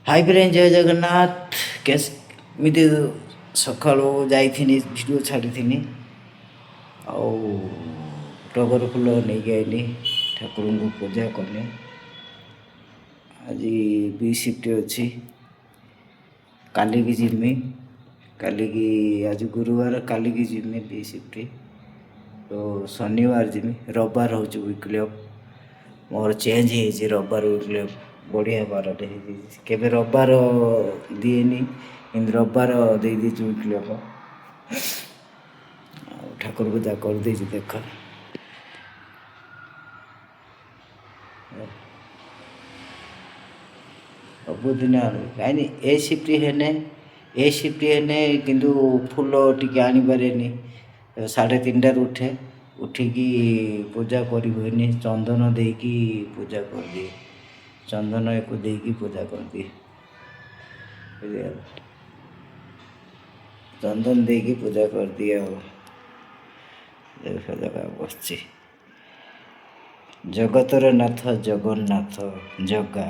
High friend, ଜୟ ଜଗନ୍ନାଥ। କେମିତି ସକାଳୁ ଯାଇଥିନି, ଭିଡ଼ିଓ ଛାଡ଼ିଥିନି ଆଉ ଟଗର ଫୁଲ ନେଇକି ଆଇଲି, ଠାକୁରଙ୍କୁ ପୂଜା କଲି। ଆଜି ବି ସିଫ୍ଟ ଅଛି, କାଲିକି ଯିମି। କାଲିକି, ଆଜି ଗୁରୁବାର, କାଲିକି ଯିମି ବି ସିଫ୍ଟ। ତ ଶନିବାର ଯିମି, ରବିବାର ହେଉଛି ୱିକଲି ଅଫ୍। ମୋର ଚେଞ୍ଜ ହେଇଯାଇଛି, ରବିବାର ୱିକଲି ଅଫ୍। ବଢ଼ିଆ ବାରଟେ ହେଇଯାଇଛି। କେବେ ରବିବାର ଦିଏନି, କିନ୍ତୁ ରବିବାର ଦେଇଦେଇଛି ୱିକଲି ଅଫ୍। ଆଉ ଠାକୁର ପୂଜା କରିଦେଇଛି, ଦେଖ। ସବୁଦିନ କାହିଁକି ଏ ସିଫ୍ଟ ହେନେ, ଏ ସିଫ୍ଟ ହେନେ କିନ୍ତୁ ଫୁଲ ଟିକେ ଆଣିପାରେନି। 3:30ରୁ ଉଠେ, ଉଠିକି ପୂଜା କରି ହୁଏନି। ଚନ୍ଦନ ଦେଇକି ପୂଜା କରିଦିଏ, ଚନ୍ଦନ ୟାକୁ ଦେଇକି ପୂଜା କରିଦିଏ, ବୁଝିଗଲା? ଚନ୍ଦନ ଦେଇକି ପୂଜା କରିଦିଏ। ଆଉ ଦେଖ, ଜାଗା ବସିଛି। ଜଗତର ନାଥ ଜଗନ୍ନାଥ ଜଗା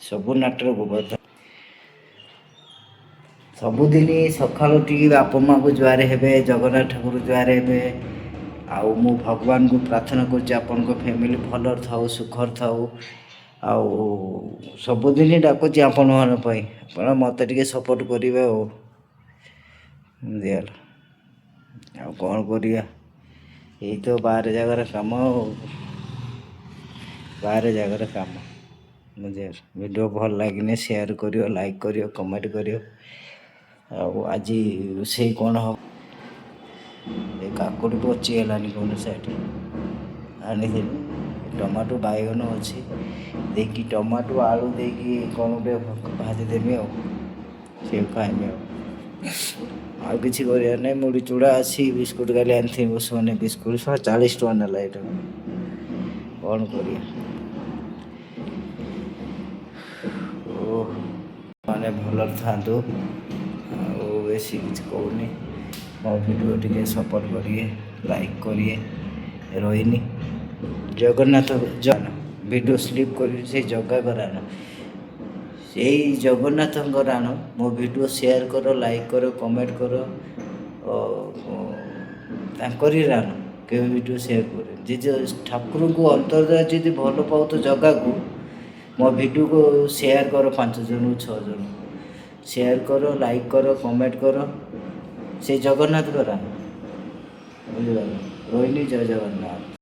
ସବୁ ନାଟର ଗୋବର୍ଦ୍ଧନ। ସବୁଦିନ ସକାଳୁ ଉଠିକି ବାପା ମାଆଙ୍କୁ ଜୁହାର ହେବେ, ଜଗନ୍ନାଥ ଠାକୁର ଜୁହାର ହେବେ। ଆଉ ମୁଁ ଭଗବାନଙ୍କୁ ପ୍ରାର୍ଥନା କରୁଛି, ଆପଣଙ୍କ ଫ୍ୟାମିଲି ଭଲରେ ଥାଉ, ସୁଖରେ ଥାଉ। ଆଉ ସବୁଦିନ ଡାକୁଛି ଆପଣମାନଙ୍କ ପାଇଁ, ଆପଣ ମୋତେ ଟିକେ ସପୋର୍ଟ କରିବେ। ଆଉ ଦିଆଲା, ଆଉ କ'ଣ କରିବା? ଏଇ ତ ବାହାର ଜାଗାର କାମ, ଆଉ ବାହାର ଜାଗାର କାମ, ବୁଝିଗଲା? ଭିଡ଼ିଓ ଭଲ ଲାଗିନେ ସେୟାର କରିବ, ଲାଇକ୍ କରିବ, କମେଣ୍ଟ କରିବ। ଆଉ ଆଜି ରୋଷେଇ କ'ଣ ହେବ? ଏ କାକୁଡ଼ି ପଚିଗଲାନି କ'ଣ? ସେଠି ଆଣିଥିଲି। ଟମାଟୋ ବାଇଗଣ ଅଛି, ଦେଇକି ଟମାଟୋ ଆଳୁ ଦେଇକି କ'ଣ ଗୋଟେ ଭାଜିଦେମି ଆଉ ସେ ଖାଇମି। ଆଉ କିଛି କରିବାର ନାହିଁ। ମୁଢ଼ି ଚୁଡ଼ା ଅଛି, ବିସ୍କୁଟ କାଲି ଆଣିଥିଲି, ମାନେ ବିସ୍କୁଟ 140 ଟଙ୍କା ନେଲା ଏଇଟା। କ'ଣ କରିବା? ଓ ମାନେ ଭଲରେ ଥାଆନ୍ତୁ, ଆଉ ବେଶୀ କିଛି କହୁନି। ମୋ ଭିଡ଼ିଓ ଟିକେ ସପୋର୍ଟ କରିବେ, ଲାଇକ୍ କରିବେ। ରହିନି, ଜଗନ୍ନାଥ ଜନ ଭିଡ଼ିଓ ସ୍ଲିପ୍ କରିବି, ସେଇ ଜଗା ରାଣ, ସେଇ ଜଗନ୍ନାଥଙ୍କ ରାଣ। ମୋ ଭିଡ଼ିଓ ସେୟାର କର, ଲାଇକ୍ କର, କମେଣ୍ଟ କର। ତାଙ୍କରି ରାଣ, କେବେ ଭିଡ଼ିଓ ସେୟାର କରେ ଯେ ଠାକୁରଙ୍କୁ ଅନ୍ତର ଯଦି ଭଲ ପାଉଥ ଜଗାକୁ, ମୋ ଭିଡ଼ିଓକୁ ସେୟାର କର, ପାଞ୍ଚ ଜଣ, ଛଅ ଜଣ ସେୟାର କର, ଲାଇକ୍ କର, କମେଣ୍ଟ କର। ସେଇ ଜଗନ୍ନାଥଙ୍କ ରାଣ, ବୁଝିପାରିଲ? ରହିଲି, ଜୟ ଜଗନ୍ନାଥ।